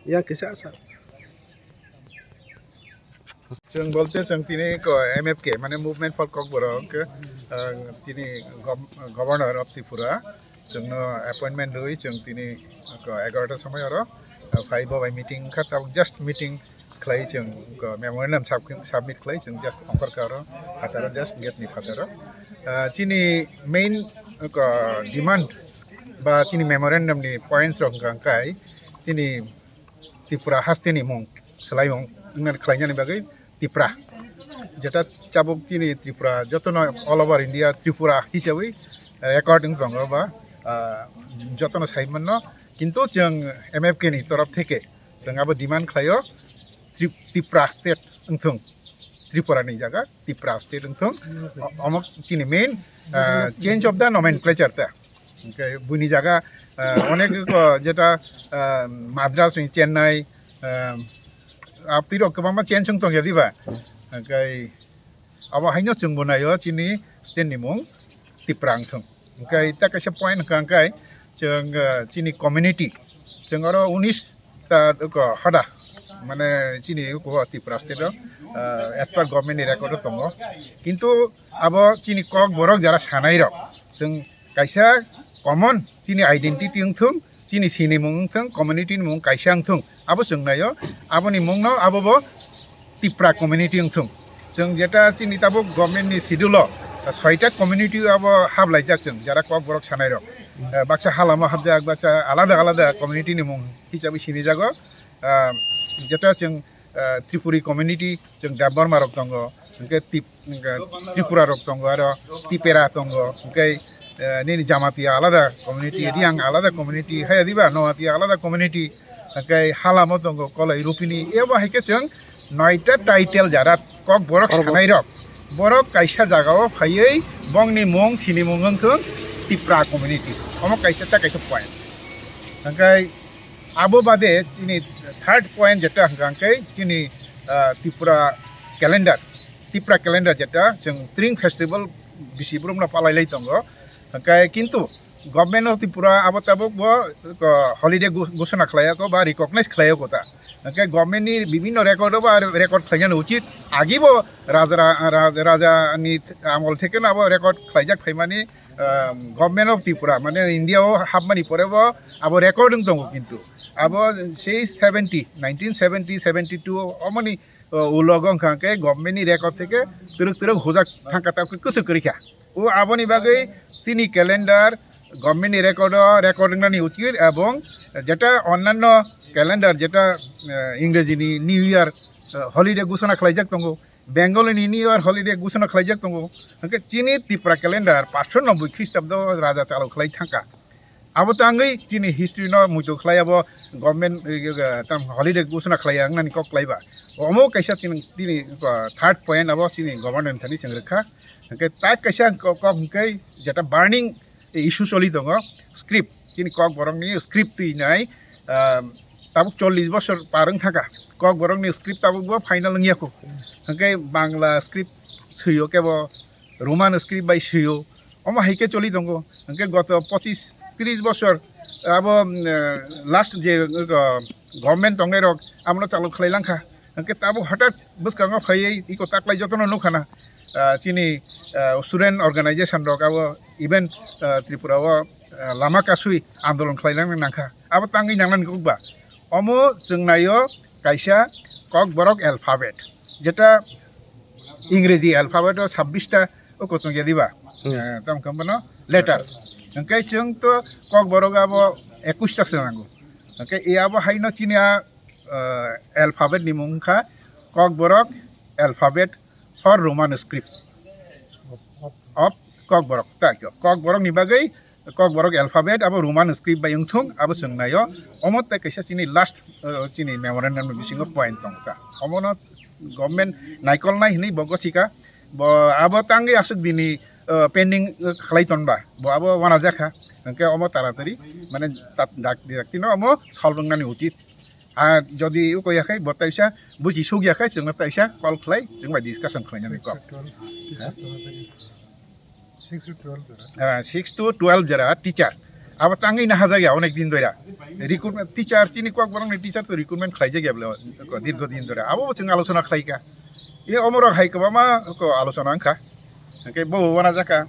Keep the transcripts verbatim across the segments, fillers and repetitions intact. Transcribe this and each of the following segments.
Yang kisa sa. Chwng bolte chwng tini ko M F K, mane Movement for Kokborok, ah, tini gov-, Governor of Tripura, chwngno appointment rwi chwng tini ko egarota somoi oro, ah, phai bo bai meeting kha, tabuk just meeting khlai chwng ko memorandum sub-, submit khlai chwng just ongkhor kha oro phataro, just gate ni phataro. Ah, chini main ko demand ba chini memorandum ni points rok hwnkha hwnkhe chini Tripura hasteni mung swlaimung wngna khlainani bagwi Tipra. Jeta chabuk chini Tripura jotono all over India Tripura hisawi record wng tongo ba, ah, jotono sai manno. Kintu chwng M F K ni torof theke chwng abo demand khlaio Trip-, Tipra state wngthung. Tripura ni jaga Tipra state wngthung. O-, omo chini main, ah, change of the nomenclature ta. Hwnkhe buini jaga, ah, onek ko jeta, ah, Madras ni Chennai, ah, aptirok kwbangma change wng tongya diba? Hwnkhe abo haino chwngbo naio chini state ni mung Tipra wngthung. Hwnkhe ta kaisa point hwnkha hwnkhe chwng, ah, chini community, chwng oro unis ta ko hoda, mane chini ko Tripura state o, ah, as per government ni record o tongo. Kintu abo chini Kokborok jara sanai rok, chwng kaisa common chini identity wngthung, chini sinimung wngthung, community ni mung kaisa wngthung, abo chwng naio. Aboni mungno abo bo Tipra community wngthung. Chwng jeta chini tabuk government ni schedule o, ah, soita community abo hablaijak chwng, jara Kokborok sanai rok. Ah, baksa Halamo habjak, baksa alada alada community ni mung hisabe sinijago. Ah, jeta chwng, ah, Tripuri community, chwng Debbarma rok tongo, hwnkhe Tip-, hwnkhe Tripura rok tongo, aro Tipera tongo, hwnkhe, ah, nini Jamatia alada community, Riang alada community, haya diba Noatia alada community, hwnkhe Halamo tongo, Kolai Rupini, ebo hai khe chwng noita title jara Kokborok sanai rok. Borok kaisa jagao phaiwi bongni mung sinimung wngthung Tipra community. Omo kaisa ta kaisa point. Hwnkhe abo bade chini third point jeta hwnkha hwnkhe chini, ah, Tripura calendar, Tipra calendar jeta chwng Tring Festival bisi borokno palai lai tongo. Hwnkhe kintu Government of Tripura abo tabuk bo, ah, holiday gho-, ghosona khlaiya kho ba recognize khlaiya kho ta. Hwnkhe government ni bibhinno record o ba record khlainani uchit, agi bo raja ra-, raja, raja ni amol theke no abo record khlaijak phaimani, ah, Government of Tripura, mane India o hapmani pore bo abo record wng tongo, kintu abo sei seventy, nineteen seventy, seventy two omoni, o, ulogo wngkha khe government ni record theke twrwk twrwk hujak thangkha, ta kwchwk kwrwi kha. O aboni bagwi chini calendar government ni record o record wngnani uchit, ebong jeta onnanno calendar jeta, eh, Ingreji ni New Year, eh, holiday ghosona khlaijak tongo. Bengali ni New Year holiday ghosona khlaijak tongo. Hwnkhe chini Tipra calendar paanshoi nobboi Khristabdo raja chalo khlai thangkha. Abo tangwi chini history no muitu khlai abo government, eh, eh, tam holiday ghosona khlai ya wngnani kok khlai ba. Omo kaisa chini, tini, eh, third point abo tini government thani chwng rwkha. Hwnkhe tak kaisa kok, kok hwnkhe jeta burning issue choli tongo, script, chini Kokborok ni script twi nai, ah, tabuk chollish bosor par wng thaka, Kokborok ni script tabuk bo final wng ya kho. Hwnkhe Bangla script swiyo kebo, Roman script bai swiyo, omo hai khe choli tongo. Hwnkhe goto pochis tris bosor abo, mm, eh, last je, eh, government tongnai rok abono chalo khlai lang kha. Hwnkhe tabuk hothat bwskango phaiwi iko taklai jotono nukha na, ah, chini, ah, student organization rok abo even, ah, Tripura o, ah, lama kasui andolon khlai lang nang kha. Abo tangwi nang nani kok ba. Omo chwng naio kaisa Kokborok alphabet, jeta Ingreji alphabet o sabbish ta o kochong ya diba? Hmm. Eh, tamo khe bono letters. Hwnkhe chwng to Kokborok abo ekush ta se nango. Hwnkhe e abo haino chini a, eh, alphabet ni mung wngkha Kokborok alphabet for Roman script of Kokborok. Ta khe Kokborok ni bagwi Kokborok alphabet abo Roman script bai wngthung, abo chwng naio. Omo tei kaisa chini last, eh, chini memorandum ni bisingo point tong kha. Omono government naikolnai hinwi bo gosi kha. Bo abo tangwi aswk dini, eh, pending, eh, khlai tonba. Bo abo wanajak kha. Hwnkhe omo taratari, mane, tat-, dak-, dak-, tino omo solve wngnani uchit. Ar jodi uko ya khai, bo taisa buji suk ya khai, chwngno taisa call khlai, chwng bai discussion khlainani kok. Six to twelve, teacher. Ah, six to twelve jora teacher. Abo tangwi na hajak ya onek din doira. Recruitment teacher chini kok borok ni teacher to recruitment khlai jak ya bole ko dirgo din doira. Abo bo chwng alochona khlai ka. E omorok hai kwbangma ko alochona wngkha. Hwnkhe bo wana jaka,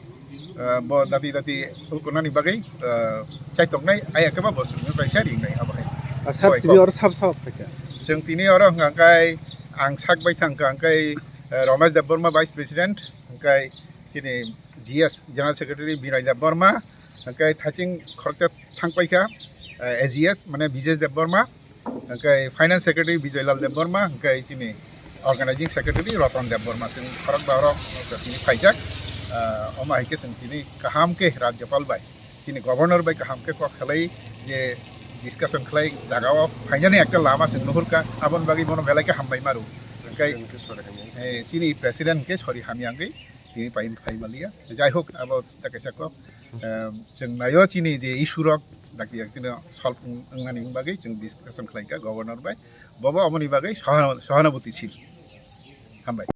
ah, bo dati dati hukunani bagwi, ah, chaitoknai aya khe ba bo chwngno bai khe ringnai abo hai. Ah, sir, Hoi, tini kok. Oro sab sab phaikha. Chwng tini oro hwnkha hwnkhe ang sak bai thangkha hwnkhe, eh, Ramesh Debbarma Vice President, hwnkhe chini G S General Secretary Binoy Debbarma, hwnkhe thaching khoroksa thangpaikha, eh, A G S mane Bijesh Debbarma, hwnkhe Finance Secretary Bijoy Lal Debbarma, hwnkhe chini Organizing Secretary Ratan Debbarma, chwng khorok ba oro tini phaijak, ah, omo hai khe chwng tini kaham khe Rajyapal bai, chini Governor bai kaham khe kok salai je discussion khlai jaga o phainani ekta lama chwng nuhurkha, aboni bagwi bono belai khe hambai maru. Hwnkhe, eh, chini President hwnkhe sori hamya wngwi tini pai phai maliya. Jai hok, abo ta kaisa kok. Em, chwng naio chini je issue rok dakti dakti no solve wng-, wngnani bagwi chwng discussion khlaikha Governor bai. Bobo aboni bagwi sohana-, sohanabuti sil. Hambai.